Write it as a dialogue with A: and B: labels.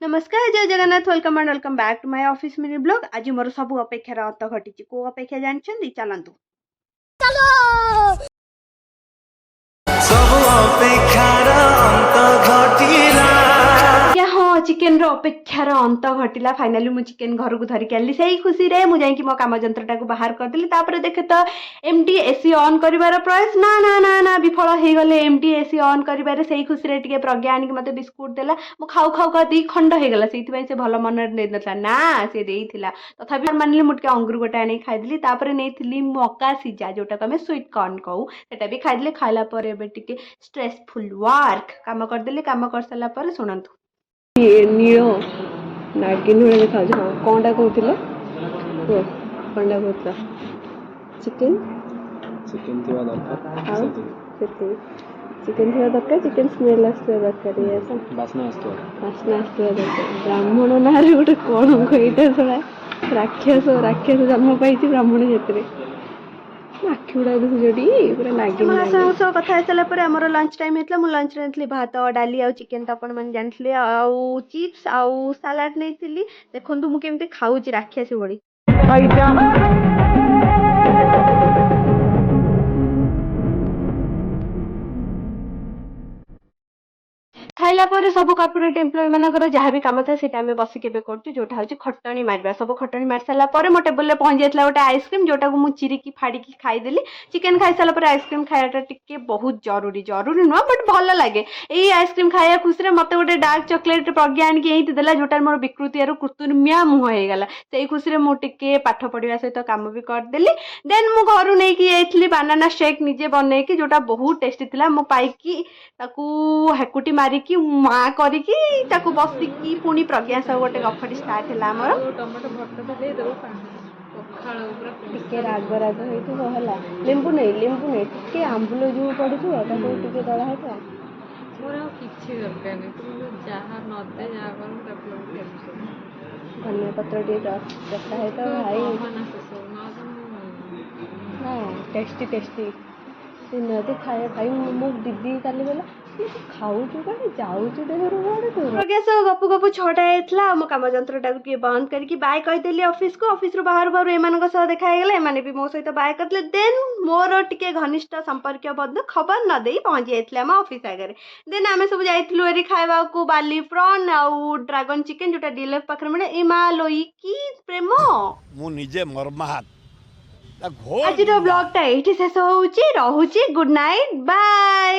A: ନମସ୍କାର, ଜୟ Jagannath. Welcome and welcome back to my office mini vlog. ଆଜି ମୋର ସବୁ ଅପେକ୍ଷାର ଅନ୍ତ ଘଟିଛି। କୋଉ ଅପେକ୍ଷା ଜାଣିଛନ୍ତି? ଚାଲନ୍ତୁ।
B: ସବୁ ଅପେକ୍ଷାର ଅନ୍ତ ଘଟିଲା।
A: ଆଜ୍ଞା ହଁ, ଚିକେନର ଅପେକ୍ଷାର ଅନ୍ତ ଘଟିଲା। ଫାଇନାଲି ମୁଁ ଚିକେନ ଘରକୁ ଧରିକି ଆଣିଲି। ସେଇ ଖୁସିରେ ମୁଁ ଯାଇକି ମୋ କାମ ଯନ୍ତ୍ରଟାକୁ ବାହାର କରିଦେଲି। ତାପରେ ଦେଖେ ତ ଏମ୍ ଡି ଏସି ଅନ୍ କରିବାର ପ୍ରୟାସ। ନା ନା ନା ନା, ବିଫଳ ହେଇଗଲେ ଏମ୍ ଡି ଏସି ଅନ୍ କରିବାରେ। ସେଇ ଖୁସିରେ ଟିକେ ପ୍ରଜ୍ଞା ଆଣିକି ମୋତେ ବିସ୍କୁଟ ଦେଲା। ମୁଁ ଖାଉ ଖାଉ ଖାଉ ଦି ଖଣ୍ଡ ହେଇଗଲା। ସେଇଥିପାଇଁ ସେ ଭଲ ମନରେ ଦେଇନଥିଲା ନା, ସେ ଦେଇଥିଲା। ତଥାପି ମାନିଲି, ମୁଁ ଟିକେ ଅଙ୍ଗୁର ଗୋଟେ ଆଣିକି ଖାଇଦେଲି। ତାପରେ ନେଇଥିଲି ମକା ସିଝା, ଯୋଉଟାକୁ ଆମେ ସୁଇଟ୍ କର୍ନ କହୁ, ସେଟା ବି ଖାଇଦେଲି। ଖାଇଲା ପରେ ଏବେ ଟିକେ ଷ୍ଟ୍ରେସଫୁଲ୍ ୱାର୍କ କାମ କରିଦେଲି। କାମ କରିସାରିଲା ପରେ ଶୁଣନ୍ତୁ। ନୀଳ ନାଗିନ ଭଳିଆ ଦେଖାଯାଉଛି। ହଁ, କ'ଣଟା କହୁଥିଲ କୁହ, କ'ଣଟା କହୁଥିଲ? ଚିକେନ।
C: ଚିକେନ ଥିବା ଦରକାର।
A: ଆଉ?
C: ସେତିକି।
A: ସେତିକି। ଚିକେନ ଥିବା ଦରକାର, ଚିକେନ ସ୍ମେଲ୍ ଆସୁଥିବା ଦରକାର, ଏଇଆ ତ?
C: ବାସ୍ନା ଆସୁଥିବ।
A: ବାସ୍ନା ଆସୁଥିବା ଦରକାର। ବ୍ରାହ୍ମଣ ନାଁରେ ଗୋଟେ କଳଙ୍କ ଏଇଟା। ଶଳା ରାକ୍ଷସ, ରାକ୍ଷସ ଜନ୍ମ ପାଇଛି ବ୍ରାହ୍ମଣ ଜାତିରେ। ଆଖି ଗୁଡା ଦେଖୁଛ ଟି, ପୁରା ନାଗିନ। ମହାଶୟଙ୍କ ସହ କଥା ହେଇସାରିଲା ପରେ ଆମର ଲଞ୍ଚ ଟାଇମ୍ ହେଇଥିଲା। ମୁଁ ଲଞ୍ଚରେ ନେଇଥିଲି ଭାତ, ଡାଲି ଆଉ ଚିକେନ ତ ଆପଣମାନେ ଜାଣିଥିଲେ, ଆଉ ଚିପ୍ସ ଆଉ ସାଲାଡ଼ ନେଇଥିଲି। ଦେଖନ୍ତୁ ମୁଁ କେମିତି ଖାଉଛି ରାକ୍ଷସୀ ଭଳି। ଖାଇଲା ପରେ ସବୁ କର୍ପୋରେଟ୍ ଏମ୍ପ୍ଲୟି ମାନଙ୍କର ଯାହା ବି କାମ ଥାଏ, ସେଇଟା ଆମେ ବସିକି ଏବେ କରୁଛୁ, ଯୋଉଟା ହଉଛି ଖଟଣି ମାରିବା। ସବୁ ଖଟଣି ମାରି ସାରିଲା ପରେ ମୋ ଟେବୁଲରେ ପହଞ୍ଚି ଯାଇଥିଲା ଗୋଟେ ଆଇସ୍କ୍ରିମ୍, ଯୋଉଟାକୁ ମୁଁ ଚିରିକି ଫାଡ଼ିକି ଖାଇଦେଲି। ଚିକେନ ଖାଇସାରିଲା ପରେ ଆଇସ୍କ୍ରିମ୍ ଖାଇବାଟା ଟିକେ ବହୁତ ଜରୁରୀ, ଜରୁରୀ ନୁହଁ, ବଟ୍ ଭଲ ଲାଗେ। ଏଇ ଆଇସ୍କ୍ରିମ୍ ଖାଇବା ଖୁସିରେ ମୋତେ ଗୋଟେ ଡାର୍କ ଚକୋଲେଟ୍ ପ୍ରଜ୍ଞା ଆଣିକି ଏଇଠି ଦେଲା, ଯୋଉଟା ମୋର ବିକୃତିଆରୁ କୃତ୍ରିମିଆ ମୁହଁ ହେଇଗଲା। ସେଇ ଖୁସିରେ ମୁଁ ଟିକେ ପାଠ ପଢ଼ିବା ସହିତ କାମ ବି କରିଦେଲି। ଦେନ୍ ମୁଁ ଘରୁ ନେଇକି ଯାଇଥିଲି ବାନାନା ସେକ୍ ନିଜେ ବନେଇକି, ଯୋଉଟା ବହୁତ ଟେଷ୍ଟି ଥିଲା। ମୁଁ ପାଇକି ତାକୁ ହେକୁଟି ମାରିକି ମା କରିକି ତାକୁ ବସିକି ପୁଣି ପ୍ରଜ୍ଞା ସହ ଗୋଟେ ଗପଟି ଷ୍ଟାର୍ଟ ହେଲା ଆମର।
D: ଟମାଟୋ ଭର୍ତ୍ତାଟା ଦେଇଦେବ ପଖାଳ ପୁରା।
A: ଟିକେ ରାଗ ରାଗ ହେଇଥିବ, ହେଲା, ଲେମ୍ବୁ ନେଇ, ଲେମ୍ବୁ ନେଇ, ଟିକେ ଆମ୍ବୁଲ ଯୋଉ ପଡ଼ିଥିବ, ତାକୁ ଟିକେ ଦଳା ହେଇଥିବ।
D: ମୋର ଆଉ କିଛି ଦରକାର ନାହିଁ। ତୁ ମୋତେ ଯାହା ନଦେ, ଯାହା କର, ମୁଁ ତାକୁ ଲଗେଇ ଖାଇବି ସବୁ।
A: ଧନିଆ ପତ୍ର ଟିକେ ଚଟା ହେଇଥିବ ଭାଇ।
D: କହନା ସେସବୁ ନହେଲେ ମୁଁ
A: ହଁ, ଟେଷ୍ଟି ଟେଷ୍ଟି ଦିନ ଖାଇବା ଭାଇ। ମୋ ଦିଦି କାଲି ଗଲା, ତୁ ଖାଉଛୁ କୁଆଡ଼େ ଯାଉଛୁ ଦେହରୁ କୁଆଡ଼େ ତୁ? ପ୍ରଜ୍ଞା ସହ ଗପୁ ଗପୁ 6ଟା ହେଇଥିଲା ଆଉ ମୋ କାମ ଯନ୍ତ୍ରଟାକୁ ଟିକେ ବନ୍ଦ କରିକି ବାଏ କହିଦେଲି ଅଫିସକୁ। ଅଫିସରୁ ବାହାରୁ ବାହାରୁ ଏମାନଙ୍କ ସହ ଦେଖା ହେଇଗଲା। ଏମାନେ ବି ମୋ ସହିତ ବାଏ କରିଦେଲେ। ଦେନ୍ ମୋର ଟିକେ ଘନିଷ୍ଠ ସମ୍ପର୍କୀୟ ବନ୍ଧୁ ଖବର ନ ଦେଇ ପହଞ୍ଚି ଯାଇଥିଲେ ଆମ ଅଫିସ ଆଗରେ। ଦେନ୍ ଆମେ ସବୁ ଯାଇଥିଲୁ ଏରି ଖାଇବାକୁ ବାଲି ପ୍ରନ୍ ଆଉ ଡ୍ରାଗନ ଚିକେନ, ଯୋଉଟା ଡିଏଲଏଫ୍ ପାଖରେ ମିଳେ। ଏ ମା ଲୋଇ, କି ପ୍ରେମ!
E: ମୁଁ ନିଜେ ମର୍ମାହତ ତା ଘୋର
A: ଆଜିର ବ୍ଲଗଟା ଏଇଠି ଶେଷ ହଉଛି। ରହୁଛି, ଗୁଡ୍ ନାଇଟ୍, ବାଏ।